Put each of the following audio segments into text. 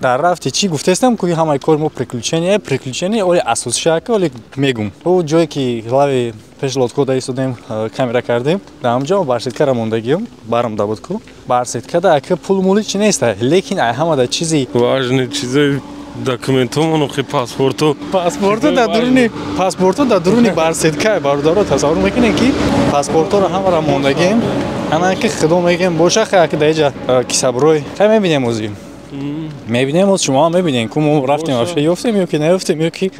Дар рафти чӣ гуфтестам, ки ҳамаи кори мо приключение, приключение, оли асосшака, оли мегум. О ҷое ки лави пеш лодко да истодем, камера кардем, дар ҳамҷо барсеткара мондагием, барам да буд ку. Барсеткада ака пул мули чи неста, лекин ай ҳамада чизи важный чизи документомон, охи паспорту. Паспорту дар дуруни паспорту дар дуруни барсетка, бародаро, тасаввур мекунед, ки паспортҳоро ҳамаро мондагием. Ана ки худо мегем боша, хай ака даиҷа кисаброй. Хай мебинем ози. Мебинем оз, шумо ҳам мебинем, ку мо рафтем, вообще ёфтем ё ки наёфтем, ё ки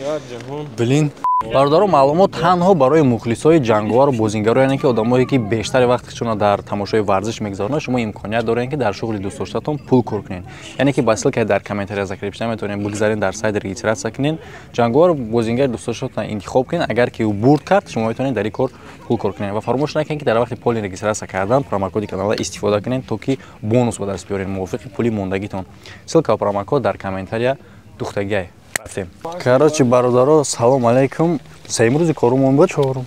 блин. Бародаро, маълумот танҳо барои мухлисои ҷанговару бозингаро, яъне ки одамое ки бештари вақташонро дар тамошои варзиш мегузаронанд, шумо имконият доред, ки дар шуғли дӯстдоштатон пул кор кунед. Яъне ки ба ссылкае дар комментария закрепшуда метавонед бигзаред, дар сайт регистрация кунед, ҷанговару бозингари дӯстдоштатон интихоб кунед. Агар ки ӯ бурд кард, шумо метавонед дар ин кор пул кор кунед. Ва фаромӯш накунед, ки дар вақти полный регистрация кардан промокоди канала истифода кунед, то ки бонус ба даст биёред мувофиқи пули мондагитон. Ссылка ва промокод дар комментария духтагиай. Рафтем. Короче, бародаро, салом алейкум. Сеюм рӯзи корумон буд? Чорум.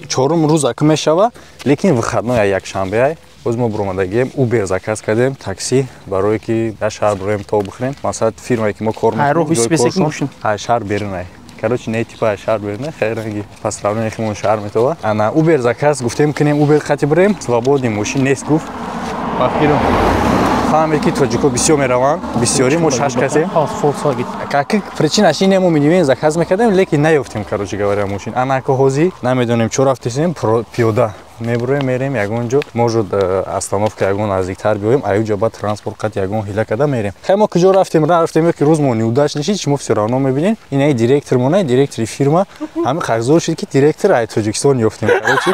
Чорум рӯз ака мешава, лекин выходной ай, якшанбе ай. Боз мо буромадагием, Uber заказ кардем, такси, барое ки дар шаҳр буроем то бихӯрем. Масалан, фирмае ки мо кор мекунем, ай шаҳр берун ай. Короче, не типа ай шаҳр берун ай, хайранги по сравнению химон шаҳр метова. Ана Uber заказ гуфтем кунем, Uber қати бирем, свободный мошин нест гуфт. Ба фикрам фаҳмед, ки тоҷико бисёр мераванд, бисёри мо шаш касем. Как причинаш ине, мо минивен заказ мекардем, лекин наёфтем, короче говоря, мошин. Анако ҳозир намедонем чо рафтесем, пиёда мебуроем, мерем ягон ҷо, может, остановка ягон наздиктар биёем, аюҷа баъд транспорт қат ягон ҳила карда мерем. Хай, мо куҷо рафтем, нарафтем, ё ки рӯз мо неудачный шид, шумо всё равно мебинед. Инаи директор монай, директори фирма, ҳамин қарздор шид, ки директор ай Тоҷикистон ёфтем. Короче,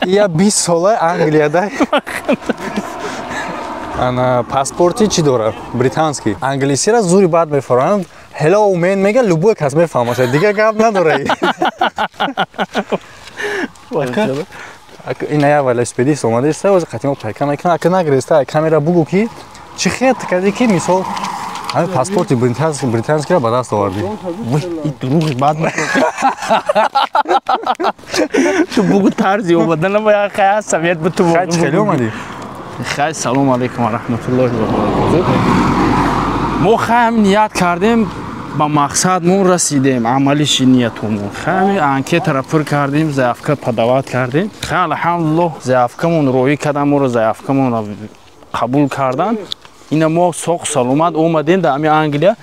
я 20 сола Англияда, ана паспорти чӣ дорад, британский, англисиро зури бад мефаҳманд. Hello man мега, любой кас мефаҳмаша, дигар гап надора. Ина я велосипедист омадеста, ози қатимо пайка мекунад. Ака, нагреста камера, бугу, ки чӣ хет кардӣ, ки мисол ҳамин паспорти британскиро ба даст овардӣ? Дурӯғи бад. Ту бугу, тарзи омаданам хай совет буту. Хай, чӣ хеле омадӣ? Хай, салом алейкум ва раҳматуллоҳи ва баракотуҳ. Мо хай ҳамин ният кардем, ба мақсадмон расидем, амалӣ шид ниятумон. Хай, анкетаро пур кардем, заявка подавать кардем. Хай, алҳамдулиллоҳ, заявкамон роӣ кардам, моро заявкамонро қабул карданд. Ина мо соқ саломат омадем дар ҳамин Англия.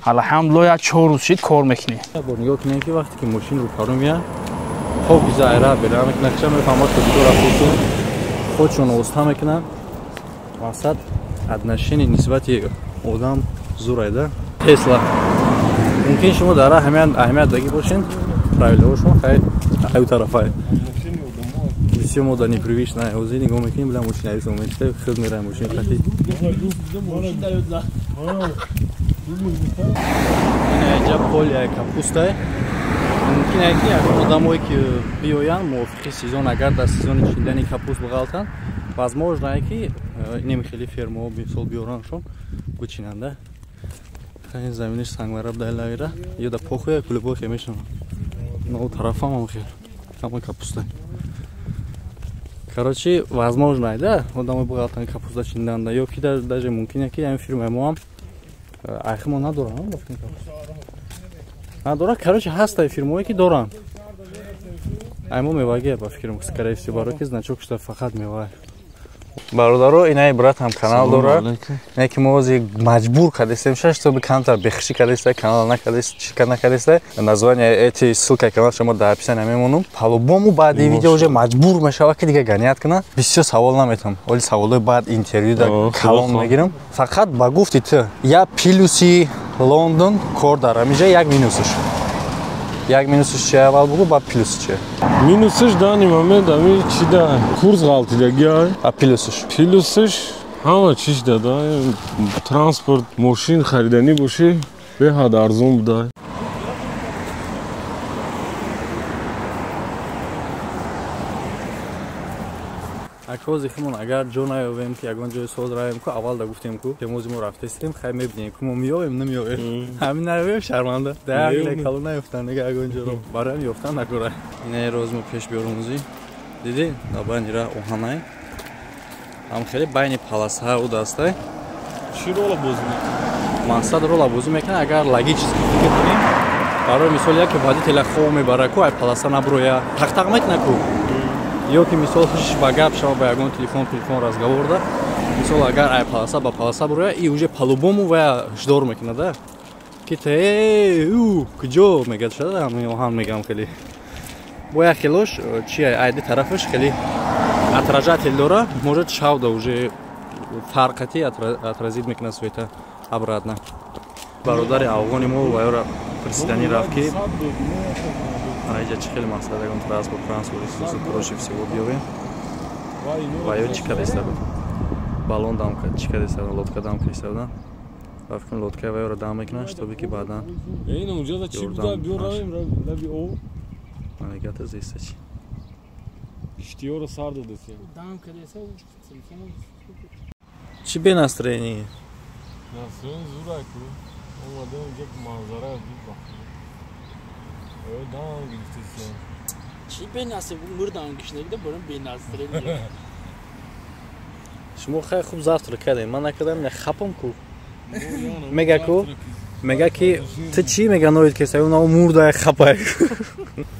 Алҳамдулиллоҳ, як 4 рӯз шид, кор мекунем. Нигоҳ кунем, ки вақте ки мошин рӯпарӯ меяд, хоб биза айра бера нақша мефаҳмад, тоҷико рафтесем, худшон оста мекунанд. Мақсад, отношение нисбати одам зурайда. Тесла мумкин шумо дар аҳамият дагӣ бошен, правилаҳошон хай аю тарафай бисёр мода непривычно. Ҳозир нигоҳ мекунем, била мошин арис оместа, худ мерай мошин қати. Ина поле капустай. Мумкин ки ягон одамое ки биёянд мувофиқи сезон, агар дар сезони чиндани капуст бағалтанд, возможно ки инем хеле фермаҳо мисол биёрандшон, бучинанда. Ин заминиш сангмараб дайлавира ё да похуя кулибохе мешавад. На тарафам ҳам хел ҳама капуста. Короче, возможно да одамои бағалтанд капуста чинданда, ё ки даже мумкин ки ҳамин фирмаи мо ҳам айхимо надоранд, надорад. Короче, ҳастай фирмое ки доранд, аймо мевагия, ба фикрам, скорее всего, барои ки значок шуда фақат мева. Бародаро, инаи братам канал дорад, ине ки мо ози маҷбур кардестем, шаш соби камтар бехишӣ кардеста, канал накардест, чӣ накардеста. Название эти, ссылка канал шумо дар описание мемонум. По-любому баъди видео уже маҷбур мешавад, ки дига ганият кунад. Бисёр савол наметам, оли саволои баъд интервю да калон мегирам. Фақат ба гуфти ту, я плюси Лондон кор дар ҳамиҷа, як минусаш. Як минусаш чи, аввал бугу, баъд плюси чи. Минусаш данный момент ами чи да курс ғалтидагиай. А плюсаш? Плюсаш ҳама чиш дада, транспорт, мошин хариданӣ бошӣ, беҳад арзон буда. Акози химон агар ҷо наёвем, ки ягон ҷои соз равем, ку аввал да гуфтем, ку темози мо рафтестем. Хай, мебинем, ку мо меёвем, намеёвем. Ҳамин наёвем, шарманда. Да кало наёфтан дига ягон ҷоро бароям ёфтан накора. Инаи роз мо пеш биёрумӯзи, дидӣ, дар байни ра оҳанай, ҳам хеле байни паласҳа у дастай. Чӣ рола бозӣ мекунад? Мақсад рола бозӣ мекунад, агар логически фикр кунем, барои мисол яке водителя хов мебара ку, ай полоса наброя, тақ-тақ мекуна ку. Ё ки мисол хушиш ба гап шава ба ягон телефон разговор да, мисол агар ай полоса ба полоса броя, и уже по-любому вая ҳушдор мекунад да. Ки те у куҷо мегад шуда, оҳан мегам хеле. Бо як хелош чи ай ди тарафаш хеле отражатель дора, может шавда уже фарқати отразит мекунад света обратно. Бародари афғони мо вайора присидани рафт ки анаиҷа чӣ хеле мақсад ягон транспорт проще всего биёвем. Ва ё чӣ када буд? Баллон дам чӣ када истодан, лодка дам када истодан. Ва фикр лодка вайора дам мекунанд, чтобы ки баъдан ин унҷа чӣ буда биёравем лаби об. Манигата зиста чӣ? Киштиёро сар додасем. Дам када телефон. Чӣ бе настроение? Настроение зура ку. Омадем инҷа манзара дид ба. Ой дам гирифтесем. Чӣ бе настроение? Мурдам гишнагида барам бе настроение. Шумо хеле хуб завтрак кардем. Ман накардам, не хапам ку. Мега ку? Мега ки ту чӣ мега ноид ки саю на мурда хапай.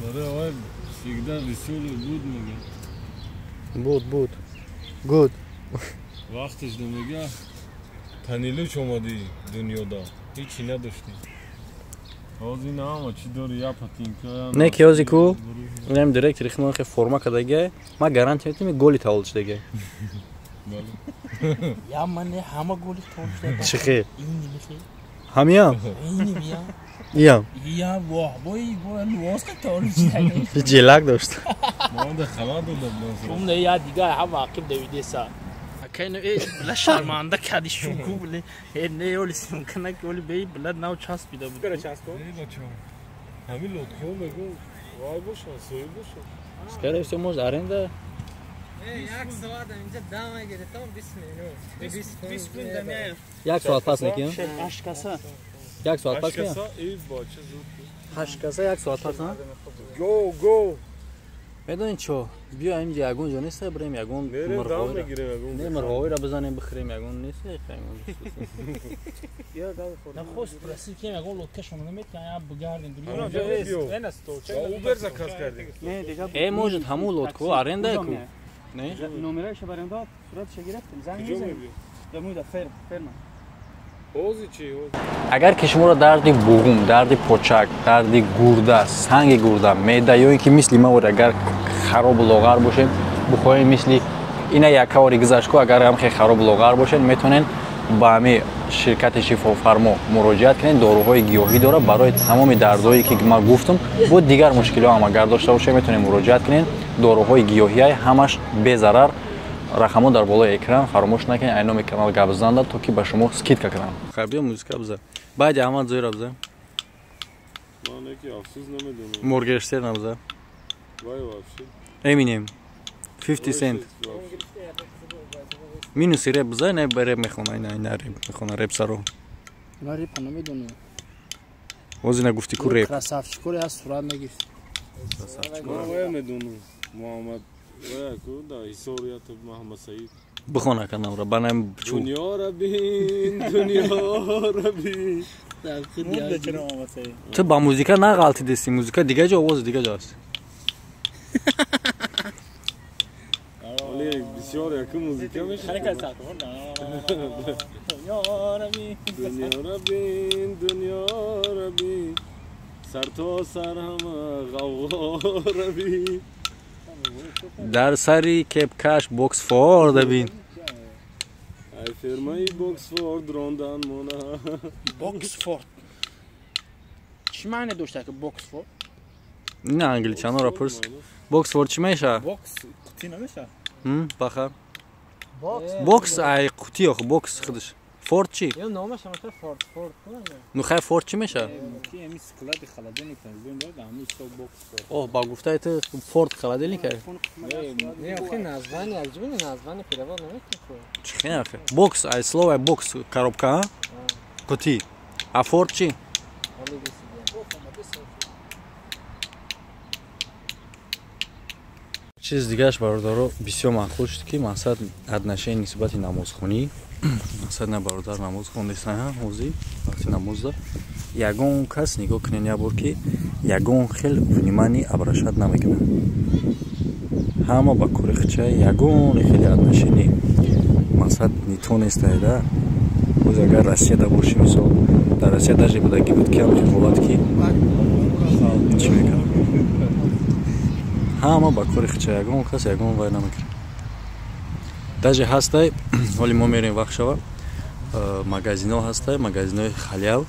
Барои ой всегда весёлый буд мега. Буд буд. Гуд. Вақтиш намега танилуч омадӣ дунёда. Ҳечи надоштӣ. Ҳозир ин ҳама чӣ дори, я патинка. Не ки ҳозир ку инам директори химон хе форма кардагия, ман гарантия метам голи таваллуд шудагия. Я ман ҳама голи таваллуд шуда. Чӣ хел? Ини михе. Ҳамиям? Ини миям. Иям. Иям воҳ, бой бой луоска таваллуд шудагия. Ҷелак дошт. Ман да хабар дода будам. Умда я дига ҳама ақиб давидеса. Кайно бла шарманда кади шуку бле не оли симкана оли бей бла нав часпида буд. Эй бачо. Ҳамин лодка мегу вай боша, соҳиб боша. Скорее всего, может аренда. Як соат инҷа дам гирифтам 20 минут. 20 минут дамия. Як соат пас мекунем? 8 каса. Як соат пас мекунем? Эй бача зуд. 8 каса як соат пас, ҳа? Го го. Медонед чо? Биё инҷа ягон ҷо нест, бирем ягон мурғоиро. Не мурғоиро бизанем бихӯрем, ягон нест, ягон. Нахост просид ки ягон лодкашон наметавонем, я бигардем. Убер заказ кардем. Может ҳамун лодку аренда ку? Не? Номераша барем дод, суратша гирифтем, занг мезанем. Дамуда ферма. Агар ки шуморо дарди буғум, дарди почак, дарди гурда, санги гурда, меъда ё ин ки мисли ма ор агар харобу лоғар бошед, бухоҳед мисли ина якавори гузашт ку, агар ҳам хеле харобу лоғар бошед, метавонед ба ҳамин ширкати шифофармо муроҷиат кунед. Доруҳои гиёҳӣ дорад барои тамоми дардҳое ки ман гуфтам, бо дигар мушкилиҳо ҳам агар дошта бошед, метавонед муроҷиат кунед. Доруҳои гиёҳиай ҳамаш безарар. Рақамҳо дар болои экран, фаромӯш накунед, ай номи канал гап занда, то ки ба шумо скидка кунам. Хай биё музика биза. Баъди Аҳмад Зоира биза. Ман яки афсӯс намедонам. Моргенштерн биза. Вай вообще. Eminem 50 Cent. Минуси реп биза, не реп мехона, ина реп мехона, реп саро. Ман реп намедонам. Ҳозир нагуфтӣ ку реп. Красавчикоре аз сурат нагирифт. Красавчикоре. Ман вай медонам. Муҳаммад Бихона канамра, банам чу. Дунёра бин, дунёра бин. Ту ба музика нағалтидести, музика дига ҷо, овози дига ҷо аст. Оли бисёр якум музика мешавад. Дунёра бин, дунёра бин. Сар то сар ҳама ғавғора бин. Дар сари кепкаш Боксфорда бин. Ай фирмаи Боксфорд рондан мона. Боксфорд. Чӣ маъне дошта ки Боксфорд? Не англичанора пурс. Боксфорд чӣ меша? Бокс қути намеша? Баха. Бокс ай қути ох, бокс худаш. Форд чӣ? Ё номаш ҳамаша Форд, Форд. Ну хай Форд чӣ меша? Ки ами склади холодильник бин дод, ами со бокс Форд. Оҳ, ба гуфтаи ту Форд холодильник ай? Не, охи название, аз ҷумла название перевод намекунӣ. Чӣ хел охи? Бокс ай слово бокс коробка, а? Қути. А Форд чӣ? Чиз дигараш бародаро бисёр маъқул шуд ки мақсад отношение нисбати намозхонӣ Мақсад на бародар намоз хондеста, ҳозир вақти намозда ягон кас нигоҳ кунен, як бор ки ягон хел внимание обращать намекунад. Ҳама ба кори хича, ягоне хеле отношение мақсад не то нестайда. Боз агар Россияда боши, мисол, дар Россия даже будаги буд ки ҳамхел ҳолат ки чӣ мекунад, ҳама ба кори хича, ягон кас ягон вай намекунад. Даже ҳастай, ҳоли мо мерем вақт шава, магазино ҳастай, магазинои халяв,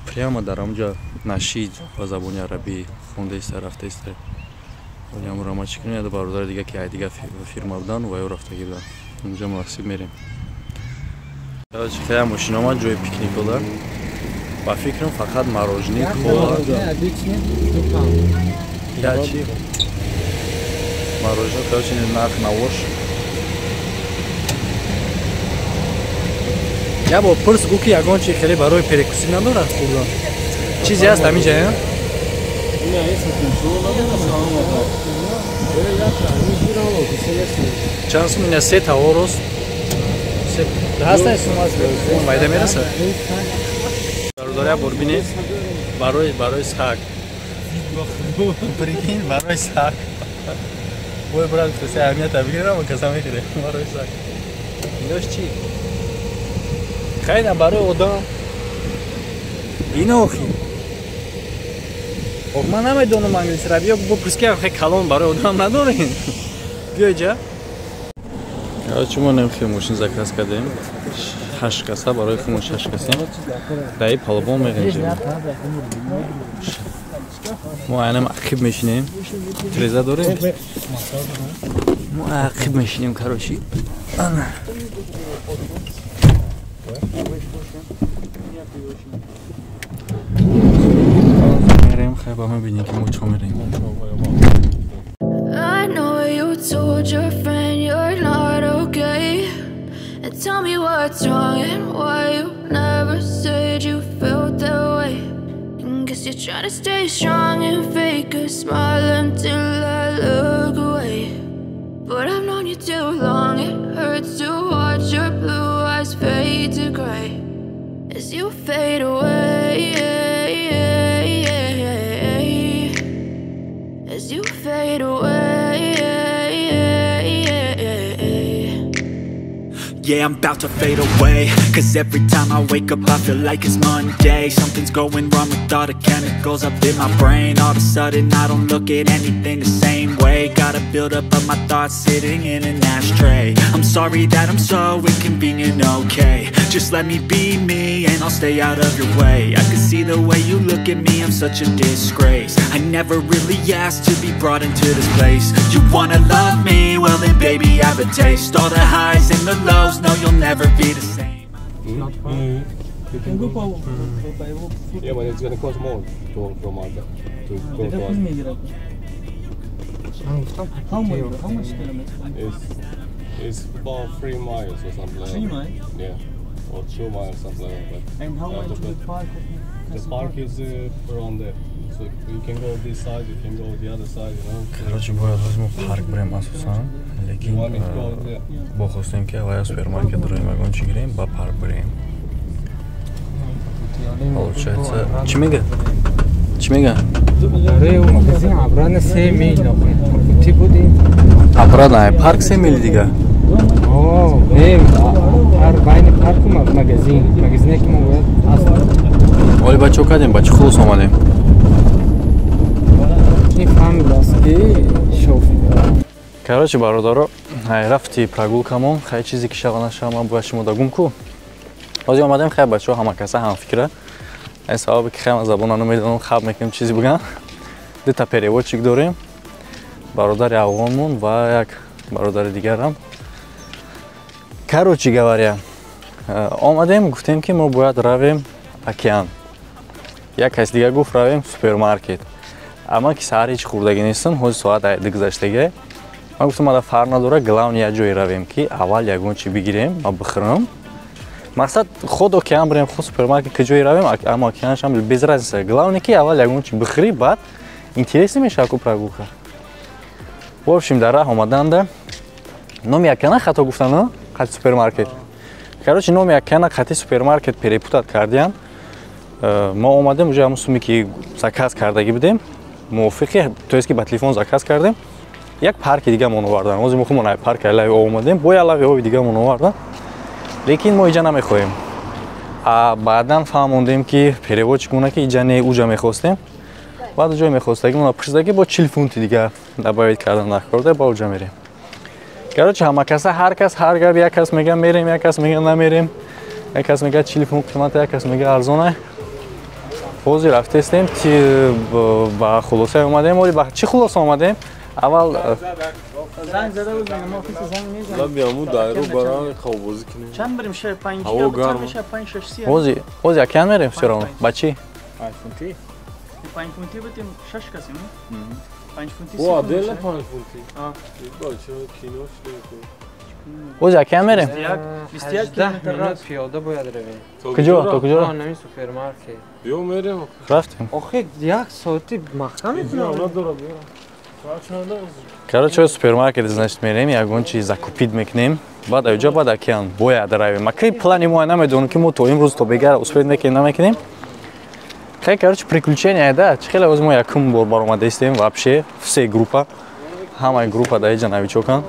прямо дар ҳамҷа нашид ба забони арабӣ хондаиста, рафтаиста. Ҳоли ҳамро ма чӣ кунем, яда бародари дига ки ай дига фирма будан ва ё рафтагӣ будан, онҷа мунасиб мерем. Хеле мошин омад ҷои пикникода. Ба фикрам фақат мороженое, кола, ячи мороженое, короче, нарх навош. Я бо пурс гӯ ки ягон чи хеле барои перекусӣ надорад хӯрдан. Чизе ҳаст ҳаминҷа, я? Чанд сум ина се таворос? Ҳастай сум аст, майда мерасад? Бародаря бор бинед, барои саг. Прикинь, барои саг. Бой брат, се аҳамията бигирам, каса мехӯре барои саг. Инош чӣ? Хайна барои одам. Ино охи. Ох, ман намедонам англисиро. Биё бипурс ки хе калон барои одам надорем. Биё иҷа. Короче, мо немхе мошин заказ кардем. 8 каса барои худмон 6 касем. Даи палубон меғинҷем. Мо айнам ақиб мешинем. Треза дорем. Мо ақиб мешинем, короче. Ана. Мерем, хайба мебинем ки мо чо мерем. I know you told your friend you're not okay. And tell me what's wrong and why you never said you felt that way. And guess you're trying to stay strong and fake a smile until I look away. But I've known you too long, it hurts to watch your blue eyes fade to gray as you fade away. As you fade away. Yeah, I'm about to fade away. Cause every time I wake up I feel like it's Monday. Something's going wrong with all the chemicals up in my brain. All of a sudden I don't look at anything the same way. Gotta build up of my thoughts sitting in an ashtray. I'm sorry that I'm so inconvenient, okay. Just let me be me and I'll stay out of your way. I can see the way you look at me, I'm such a disgrace. I never really asked to be brought into this place. You wanna love me? Well then baby I have a taste. All the highs and the lows, no you'll never be the same. Not far. You can go by walk. Yeah, but it's gonna cost more to walk from Arda to go to Arda. How much kilometers? It's about 3 miles or something like that. 3 miles? Yeah, or 2 miles, something like that. And how much to the park? The park is around there. So you can go this side, you can go the other side, you know. Короче, бояд ҳозир мо парк бирем асосан, лекин бо хостем ки аввал супермаркет дорем, ягон чӣ гирем, ба парк бирем. Получается, чӣ мега? Чӣ мега? Магазин обратно 3 мил. Ти буди? Обратно, парк 3 мил дига. О, не, парк байни парку магазин. Магазине ки мо бояд аст. Оли ба чо кардем? Ба чӣ хулос омадем? Короче, бародаро, рафти прогулкамон, хай чизе ки шава нашава, ман бояд шумо дагум ку. Ҳозир омадем, хай бачаҳо ҳама каса ҳамфикра. Ин сабабе ки хай ман забона намедонам, хаб мекунем чизе бигам. Дута переводчик дорем, бародари афғонмон ва як бародари дигарам. Короче говоря, омадем, гуфтем ки мо бояд равем океан. Як кас дигар гуфт равем супермаркет. Амма ки саҳар ҳеҷ хӯрдагӣ нестам, ҳозир соат 2 гузаштагӣ. Ман гуфтам мада фарқ надорад, главное як ҷое равем ки аввал ягон чи бигирем ва бихӯрам. Мақсад худ океан бирем, худ супермаркет ки ҷое равем, аммо океанашам без разница. Главное ки аввал ягон чи бихӯрӣ, баъд интересно мешавад ку прогулка. В общем, дар раҳ омаданда номи океана хато гуфтан, қад супермаркет. Короче, номи океана қати супермаркет перепутать кардиян. Мо омадем уже ҳамун суме ки заказ кардагӣ будем, мувофиқи, то есть ки ба телефон заказ кардем, як парки дигамон овардан. Ҳозир мо худмон парки лави об омадем, бо як лави оби дигамон овардан. Лекин мо иҷа намехоҳем. Баъдан фаҳмондем ки переводчик мона ки иҷа не, уҷа мехостем. Баъд ҷое мехостагимона пурсида ки бо 40 фунти дига добавить кардан накарда, ба уҷа мерем. Короче, ҳама каса ҳар кас ҳар гап, як кас мега мерем, як кас мега намерем, як кас мега 40 фунт қимата, як кас мега арзона. Ҳозир рафтестем, ба хулоса омадем. Оли ба чӣ хулоса омадем? Аввал занг зада буд, мо офис занг мезанем. Лаби аму дайро баран хобозӣ кунем. Чанд барем шаҳр 5 ё меша 5 6 си. Ҳозир океан мерем всё равно. Ба чӣ? 5 фунти. 5 фунти бутем 6 касем. 5 фунти. О, отдельно 5 фунти. А. Бача кино шуд. Ҳозир океан мерем? 21 километр рост пиёда бояд равем. Куҷо? То куҷо? Нами супермаркет. Биё мерем. Рафтем. Охи як соати маҳкам мекунам. Короче, супермаркет, значит, мерем, ягон чиз закупить мекунем. Баъд аҷа баъд океан бояд равем. Акай плани мо намедонем ки мо то имрӯз то бегара успеть мекунем, намекунем. Хай, короче, приключения, да. Чӣ хеле ҳозир мо якум бор баромадаистем вообще, все группа. Ҳамаи группа дар иҷа новичокан.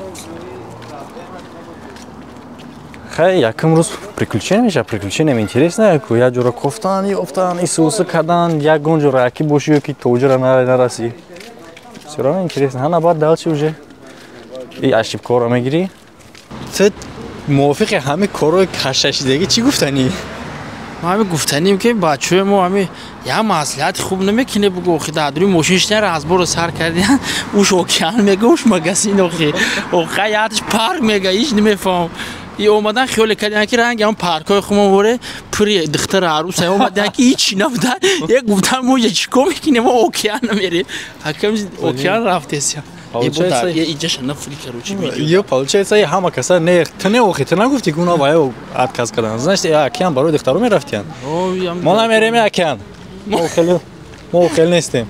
Хай, якум рӯз приключения меша, приключениям интересно, ку як ҷора кофтан, ёфтан, исусы кардан, ягон ҷора яки бошӣ ё ки то уҷора нарасӣ. Всё равно интересно. Ҳана баъд дальше уже и ошибкаро мегирӣ. Ту мувофиқи ҳамин корҳои кашашидагӣ чӣ гуфтанӣ? Мо ҳамин гуфтанем ки бачаҳои мо ҳамин як маслиҳати хуб намекунем, бугӯ охи дар дури мошин шина разборро сар кардиан, уш океан мега, уш магазин охи. Охи ятш парк мега, ҳеҷ намефаҳмам. И омадан хиёле кардиан ки ранги ҳамон паркҳои худмон воре пури духтара арӯса омадан ки ҳеҷ набуда. Як гуфтан мо иҷа чӣ кор мекунем, мо океан намерем. Ҳакам океан рафтесям. Ё получается ҳама каса не, ту не охи, ту нагуфтӣ ки уна ваё отказ кардан. Значит, океан барои духтаро мерафтиян. Мо намерем океан. Мо хеле нестем.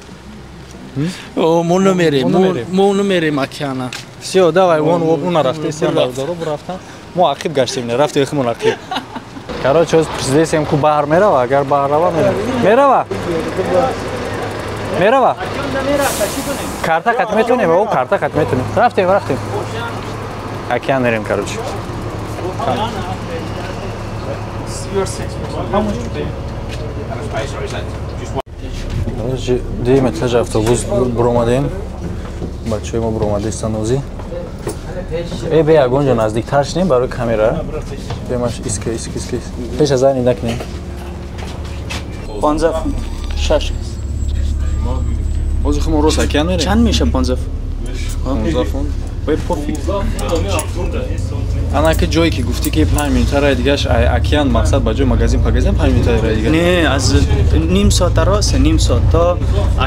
Мо намерем, мо намерем океана. Всё, давай, вон уна рафтесям, бародаро бурафтан. Мо ақиб гаштем, не рафтем химон ақиб. Короче, ҳозир пурсидесем ку баҳр мерава, агар баҳр рава мерава. Мерава? Мерава? Карта қат метонем, о, карта қат метонем. Рафтем, рафтем. Океан мерем, короче. Короче, дуюм этаж автобус буромадем. Бачаҳои мо буромадестанд ҳозир. Э, бе ягон ҷо наздиктар шинем барои камера. Бемаш иска, иска, иска. Пеш аз айн накунем. 15 фунт. 6 кас. Ҳозир худмон рост океан мерем? Чанд меша 15 фунт? 15 фунт. Вай пофиг. Ана ки ҷое ки гуфтӣ ки 5 минута раи дигаш океан мақсад ба ҷои магазин пагазин 5 минута раи дигаш. Не, аз ним соата рост, ним соат то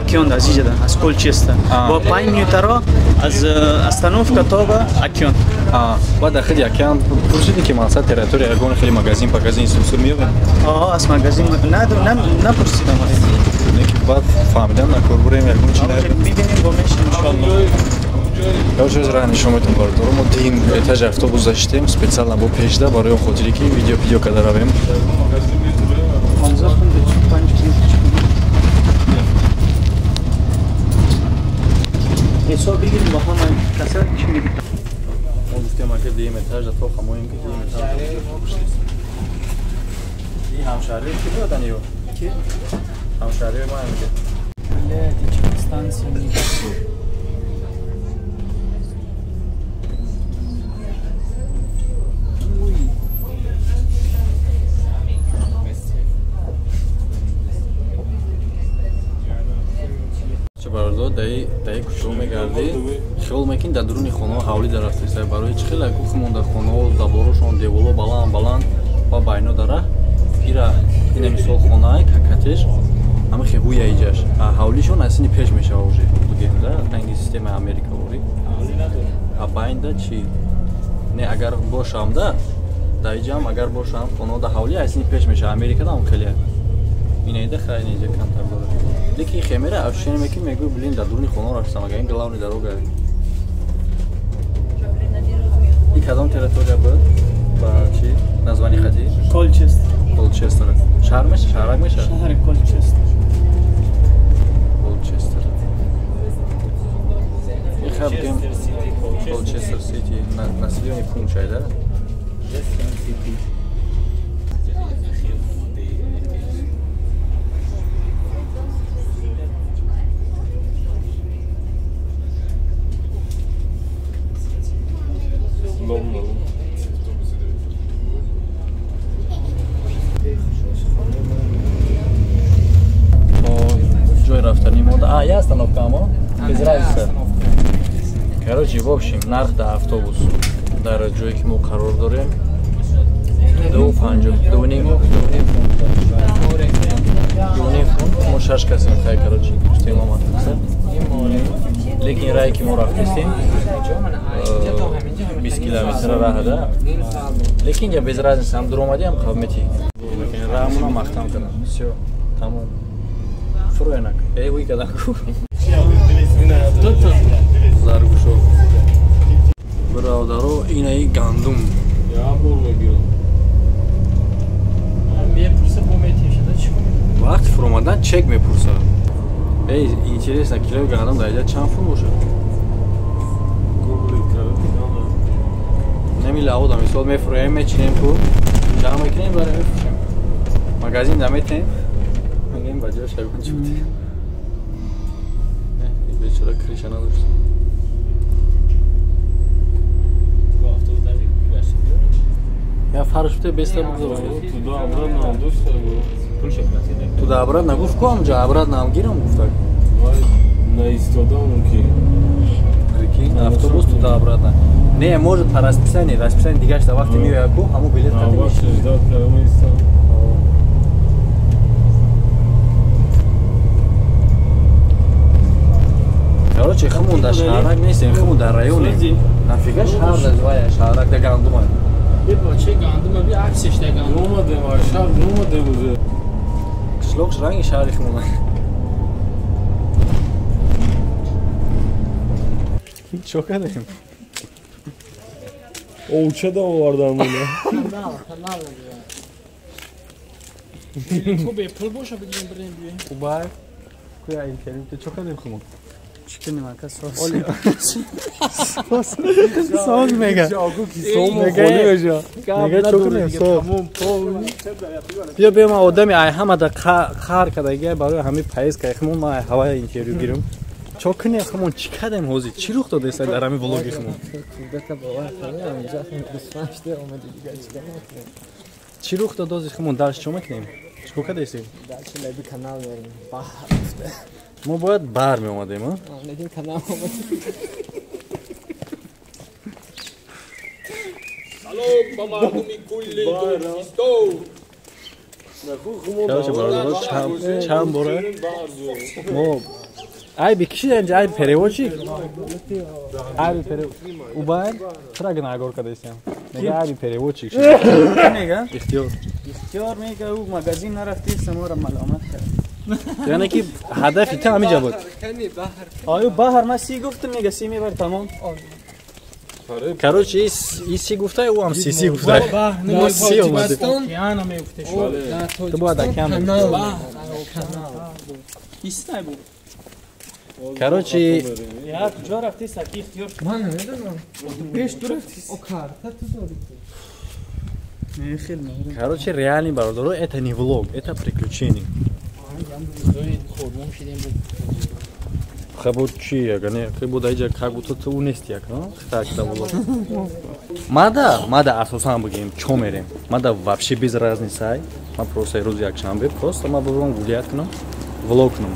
океан аз иҷа аз Колчестер. Бо 5 минута ро аз остановка то ба океан. Баъд дар худи океан пурсидӣ ки мақсад территория ягон хеле магазин пагазин сусу меёбем? Аҳа, аз магазин напурсидам. Не ки баъд фаҳмидам накор бурем ягон чи наёбем. Бибинем бо мешем иншоаллоҳ. Короче, ҳозир нишон метавон бародаро, мо дуюм этажи автобус заштем специально бо пешда барои он хотире ки видео пидео карда равем. 15 фунт 5 фунт. ҳисоб бигирем бо ҳама каса чӣ мегӯяд. Мо гуфтем ака дуюм этаж то хамоем ки дуюм этаж. Ин ҳамшаҳрии ки будан ё? Ки? Ҳамшаҳрии мо мегӯяд. Блядь, чӣ станция мегӯяд. Бародор, даи кӯчаҳо мегардӣ, хиёл мекунӣ дар дуруни хонаҳо ҳавлӣ дарафтеста. Барои чӣ хеле ку хумон дар хонаҳо заборошон деволо баланд баланд ва байно дара ира ина мисол хонаи какатеш ҳама хе ҳуя иҷаш ҳавлишон аз сини пеш мешава уже бигем да ранги системаи америкаворӣ. А байнда чӣ? Не, агар бошам да дар иҷам агар бошам хонаҳо да ҳавли аз сини пеш мешава. Америкада ҳам хеле инаида хай инҷа камтар дорад. Лекин хемера ощущение мекунӣ, мегӯӣ блин дар дуруни хонаҳо рафтам, агар ин главный дорога. Ин кадом территория буд? Ба чӣ? Название хати? Колчестер. Колчестер. Шаҳр меша? Шаҳрак меша? Шаҳри Колчестер. Колчестер. Ихаб гем Колчестер Сити. Населённый пункт чай, да? Я остановка, ама? Без разницы. Короче, в общем, нарх да автобус. Дар ҷое ки мо қарор дорем 2.5 фунт. Мо 6 касем, хай, короче, гуфтем омад. Лекин рае ки мо рафтестем 20 километр раҳ да. Лекин ҷа без разницы, ҳам дуромадӣ, ҳам қабметӣ. Раҳамона махтам кардам. Всё, тамом. Фруенак. Эй, вы когда ку? Заргушо. Бародаро, инаи гандум. Я бур мегирам. Мепурса, бо метишада чӣ кунем? Вақти фуромадан чек мепурса. Эй, интересно, килои гандум дар инҷа чанд фун бошад? Гугли карда. Неми лауда мисол мефуроем, мечинем ку, ҷамъ мекунем, барем мефурӯшем. Магазин да метем. Мегӯем ба ҷои шайбон чӣ будем. Бечора криша надошт. Я фарш бите беста бигзор. Туда обратно дошта. Туда обратно гуфт ку амҷа обратно ам гирам гуфтак. Вай наистода мумкин. Прикинь, автобус туда обратно. Не, может по расписанию, расписание дигаш да вақти меояд ку, ҳамун билет қати мешавад. Ждать карда меистам. Короче, хмун дар шаҳрак нестем, хмун дар районем. Нафига шаҳр дар вая шаҳрак да гандума. Би бача гандума би аксиш да гандум. Омадем, ай шаҳр омадем уже. Қишлоқ ранги шаҳри хмуна. Чо кардем? Овча да овардан мона. Канал, канал. Ту бе пул боша бигирем бирем биёем. Убай. Куя интервью, ту чо кардем хмун? Чӣ мака сос. Сос. Сос мега. Мега чо кунем сос. Биё биё ман одами ай ҳама да қар кардагия барои ҳамин поездка хмун ман ай ҳавая интервью гирам. Чо кунем хмун чӣ кардем ҳозир? Чӣ рух додеста дар ҳамин влоги хмун? Чӣ рух дод ҳозир хмун? Дарш чо мекунем? Чӣ кор кардесем? Мо бояд бар меомадем, а? Лекин канал омадем. Салом ба мардуми кулли Тоҷикистон. Короче, бародаро, чанд бора мо айби кишида инҷа, айби переводчик. Айби переводчик. Убай, чара гунаҳгор кардесем? Мега айби переводчик. Мега? Ихтиёр. Ихтиёр мега ӯ магазин нарафти, самора маломат кард. Яъне ки ҳадафи ту ҳамиҷа буд. Аю баҳр ман си гуфтам, мега си мебар тамом. Короче, и си гуфта, ӯ ҳам си си гуфта. Мо си омадем. Ту бояд океан мегуфти. Короче, я куҷо рафти, саки ихтиёр? Ман намедонам. Пеш ту рафти. О карта ту дорӣ. Короче, реальный бародаро, это не влог, это приключение. Хабо чи ягане, ки буда иҷа как будто ту унести як, а? Так да влог. Мада асосан бигем, чо мерем? Мада вообще без разницы, ай. Ма просто рӯзи якшанбе, просто ма бубрам гулият кунам, влог кунам.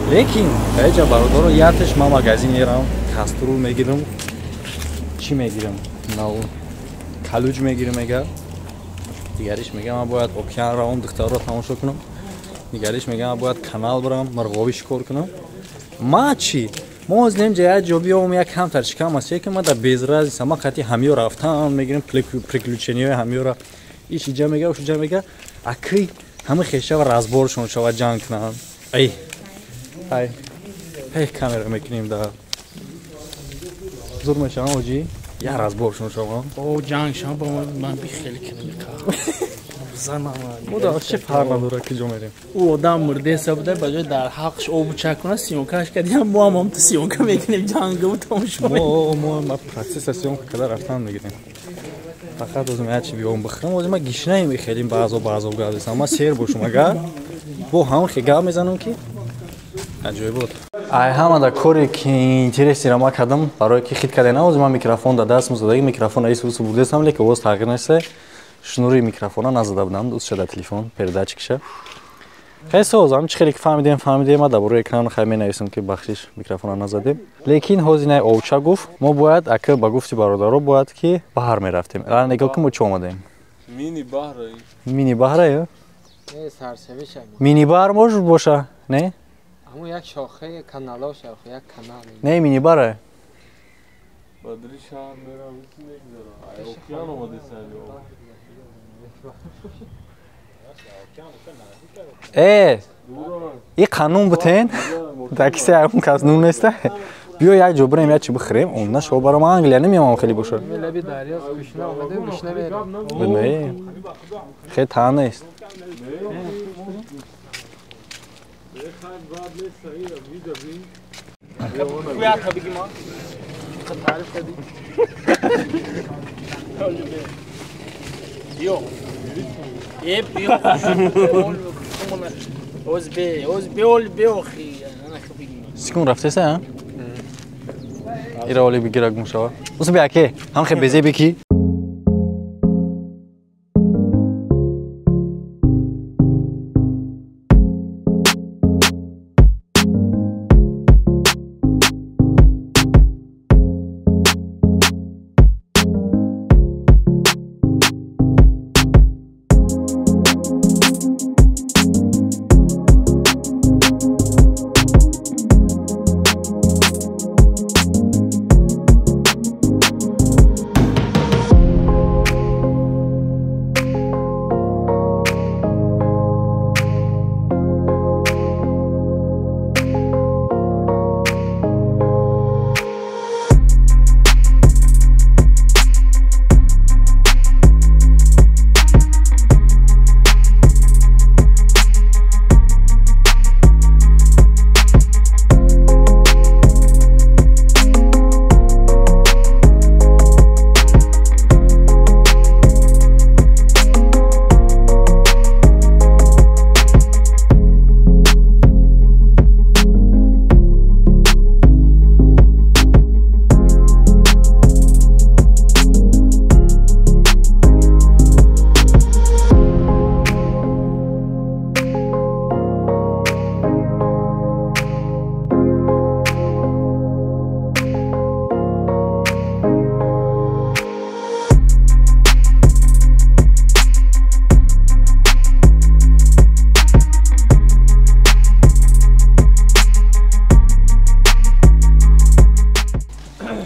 Лекин, иҷа бародаро, ятеш ма магазин мерам, каструл мегирам, чӣ мегирам? Нав калуҷ мегирам мега. Дигариш мега ман бояд океан равам, духтарро тамошо кунам. Дигариш мега ман бояд канал барам, мурғобӣ шикор кунам. Ма чӣ? Мо аз нем ҷа як ҷо биём, як камтар шикам аст, яке ма да без разница, ма қати ҳамиё рафтан мегирем, приключениҳои ҳамиёра. Иш иҷа мега, уш иҷа мега, акай ҳама хешава разборшон шава ҷанг кунанд. Ай. Ай. Эй, камера мекунем да. Зур мешавам, оҷӣ? Я разбор шумо шумо. О ҷанг шумо ба ман бихели кунем қа. Занам. Мо да чӣ фарқ надора ки ҷо мерем. Ӯ одам мурдеса буда ба ҷои дар ҳаққш обу чак куна съёмкаш кардем, мо ҳам ҳамто съёмка мекунем ҷангу тамошо. Мо процесса съёмка карда рафтан мегирем. Фақат озим як чи биём бихӯрам, озим ман гишнаем хеле баъзо баъзо гап мезанам. Ман сер бошум агар бо ҳамон хе гап мезанам ки аҷоиб буд. Ай ҳама да коре ки интересира ма кардам, барое ки хит карда на, ман микрофон да дастм задаги микрофон аис усу бурдесам, лекин овоз тағйир неста. Шнури микрофона назада будам, дӯст шуда телефон, передатчикша. Хеле соз, ҳам чи хеле ки фаҳмидем, ма дар бораи экран хай менависам ки бахшиш микрофона назадем. Лекин ҳозир най овча гуфт, мо бояд ака ба гуфти бародаро бояд ки баҳр мерафтем. Ара нигоҳ ки мо чӣ омадем? Мини баҳра. Мини баҳра ё? Не, саршавиша. Мини баҳр может боша, не? Ҳамун як шохаи каналош, як канал. Не, мини баҳра. Бадри шаҳр мерам, мегзара. Ай океан омадесан. И қанун бутен, дар кисе ягон кас нун неста. Биё як ҷо бирем, як чи бихӯрем, он шо барам Англия намеомам хеле бошад. Лаби дарё гушна омадем, гушна мерем. Не. Хеле таъ нест. Секунд рафтеса, а? Ира оли бигира гум шава. Усу би аке, ҳам хе безе бики.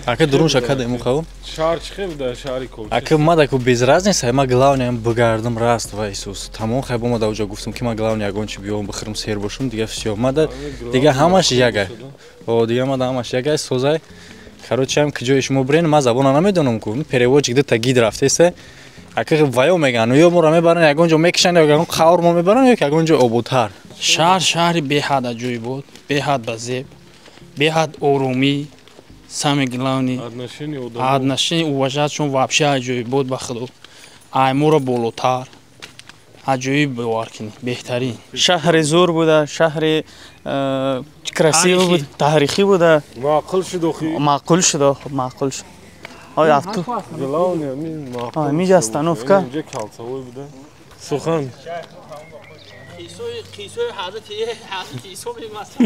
Ака дурун шакада ему хав? Шаҳр чӣ хел буда, шаҳри Колчи? Ака ма даку без разницы, ма главное бигардам раст ва Иисус. Тамом хай бо ма да уҷа гуфтам ки ма главное ягон чи биём бихӯрам сер бошам, дига всё. Ма да дига ҳамаш ягай. О, дига ма да ҳамаш ягай созай. Короче, ҳам ки ҷои шумо бирен, ма забона намедонам ку. Переводчик дита гид рафтеса. Ака ваё меган, ё моро мебаранд ягон ҷо мекишанд, ё ягон қавр мо мебаранд, ё ягон ҷо ободтар. Шаҳр шаҳри беҳад аҷоиб буд, беҳад ба зеб, беҳад оромӣ. Самое главное, отношение, уважать, что вообще аҷоиб буд ба худо. Ай моро болотар, аҷоиб бовар кунед, беҳтарин. Шаҳри зур буда, шаҳри красивый буд, таърихӣ буда. Маъқул шуд охи. Маъқул шуд, маъқул шуд. Ой, авто. Главное, ҳамин маъқул. Ҳаминҷа остановка. Инҷа калцавой буда. Сухан. Қисои ҳазрати Исо мемасад.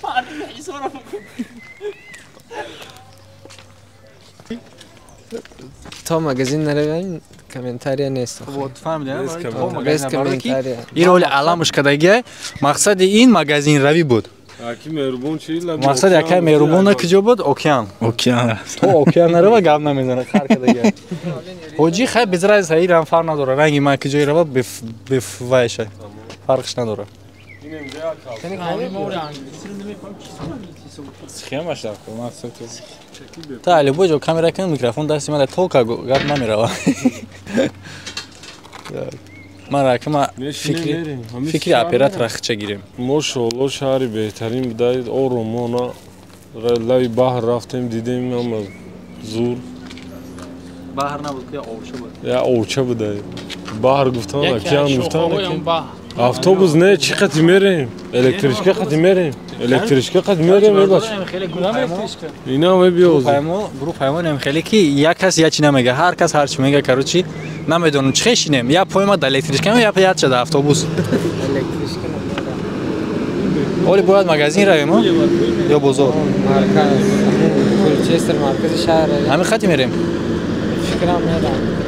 Мардуми Исоро То магазин наравем, комментария нест. Вот фаҳмидем. Без комментария. Ин роли аламуш кардагия, мақсади ин магазинравӣ буд. Аки меҳрубон чи? Мақсади акай меҳрубон куҷо буд? Океан. Океан. То океан нарава гап намезана, хар кардагия. Ҳоҷӣ хай без разница, ирам фарқ надора. Ранги ман куҷое рава бефвайша. Фарқш надора. Схемаш дар кор та любой ҷо камера кунем, микрофон дасти ман толка гап намерава. Ман ракама фикри оператора хича гирем. Мошоалло, шаҳри беҳтарин будаид, оромона лави баҳр рафтем, дидем, ҳама зур. Баҳр набуд, я овча буд. Я овча будаид. Баҳр гуфтан, океан гуфтан. Автобус не, чӣ қати мерем? Электричка қати мерем. Электричка қати мерем, мебач. Ина мебиёз. Гурӯҳ хеле ки як кас я чи намега, ҳар кас ҳар чи мега, короче, намедонам чӣ хешинем. Я пойма да электричка, я яча да автобус. Оли бояд магазин равем, ё бозор? Марказ. Кулчестер маркази шаҳр. Ҳамин хати мерем? Фикрам мерам.